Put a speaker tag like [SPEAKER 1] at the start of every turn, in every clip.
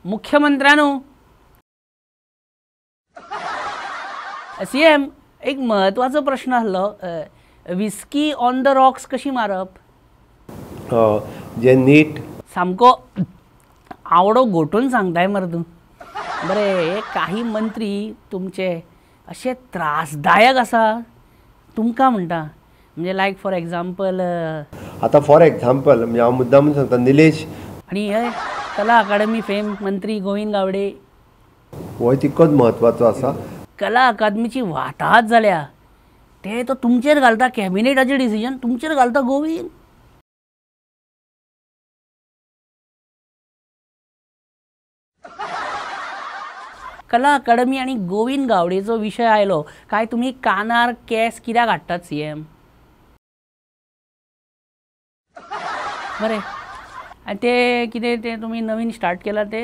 [SPEAKER 1] मुख्यमंत्र्यानू C M एक म्हत्वाचो प्रश्न आसलो, विस्की ऑन the rocks कशी मारप?
[SPEAKER 2] जे नीट
[SPEAKER 1] सामको आवडो गोठून सांगताय मरे तूं. बरें, काही मंत्री तुमचे अशे त्रासदायक आसा तुमकां म्हणटा, म्हणजे लायक फॉर एग्जाम्पल,
[SPEAKER 2] आतां फॉर एग्जाम्पल म्हणजे हांव मुद्दाम सांगता निलेश
[SPEAKER 1] आनी हे कला अकादमी फेम मंत्री गोविंद गावडे
[SPEAKER 2] हो तितकोच म्हत्वाचो आसा.
[SPEAKER 1] कला अकादमीची वाताहत जाल्या ते तो तुमचेर घालता, कॅबिनेटाचे डिसिजन तुमचेर घालता गोविंद. कला अकादमी आनी गोविंद गावडेचो विशय आयलो काय तुमी कानार केस कित्याक हाडटात सी एम? बरें, आनी ते कितें ते तुमी नवीन स्टार्ट केला ते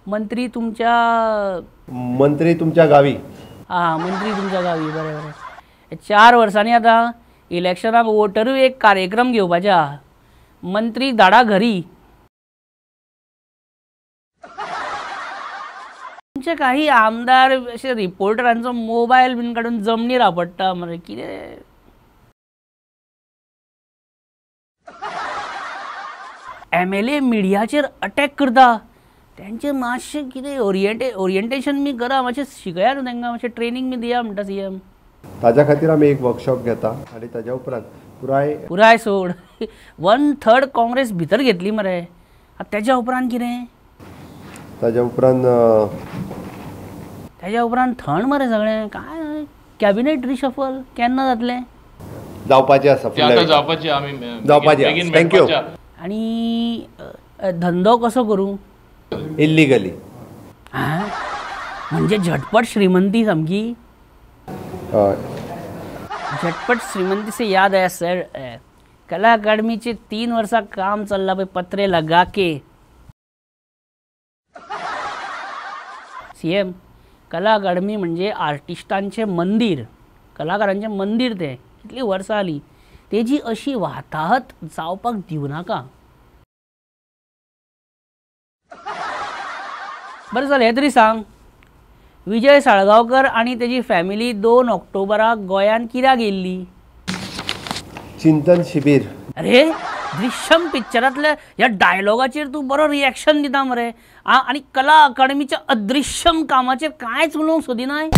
[SPEAKER 1] मंत्री तुमच्या,
[SPEAKER 2] मंत्री तुमच्या गावी.
[SPEAKER 1] आं, मंत्री तुमच्या गावी. बरें बरें, 4 वर्सांनी आतां इलेक्शनाक वोटरूय एक कार्यक्रम घेवपाचे आहा, मंत्री धाडा घरी. तुमचे काही आमदार अशे रिपोर्टरांचो मोबायल बीन काडून जमनीर आपडटा मरे, कितें एम एल ए मिडियाचेर अटॅक करता, तेंचे मातशें कितें ओरिएंटेशन बी करा, मातशें शिकया न्हू तांकां, मातशें ट्रेनींग बी दिया म्हणटा सी एम.
[SPEAKER 2] ताज्या खातीर आमी एक वर्कशॉप घेता आनी ताज्या उपरांत पुराय
[SPEAKER 1] पुराय सोड 1/3 काँग्रेस भितर घेतली मरे. आतां तेज्या उपरांत कितें?
[SPEAKER 2] ताज्या उपरांत
[SPEAKER 1] ताज्या उपरांत थंड मरे सगळें. काय कॅबिनेट रिशफल केन्ना जातलें?
[SPEAKER 2] जावपाचें आसा,
[SPEAKER 3] जावपाचें आमी
[SPEAKER 2] जावपाचें. Thank you.
[SPEAKER 1] आनी धंदो कसो करूं?
[SPEAKER 2] इल्लिगली.
[SPEAKER 1] म्हणजे झटपट श्रीमंती सामकी. झटपट श्रीमंती से याद आया सर, कला अकादमीचे 3 वर्सां काम चल्लां पळय पत्रे लगा के. सी एम, कला अकादमी म्हणजे आर्टिस्टांचें मंदीर, कलाकारांचें मंदीर तें. कितलीं वर्सां जालीं तेजी अशी वाताहत जावपाक दिवनाका. बरें चल, हें तरी सांग, विजय साळगांवकर आनी तेजी फॅमिली 2 ऑक्टोबराक गोंयांत कित्याक येयल्ली?
[SPEAKER 2] चिंतन शिबीर.
[SPEAKER 1] अरे दृश्यम पिक्चरांतल्या ह्या डायलॉगाचेर तूं बरो रिएक्शन दिता मरे. आनी कला अकादमीच्या अदृश्यम कामाचेर कांयच उलोवंक सोदिनाय.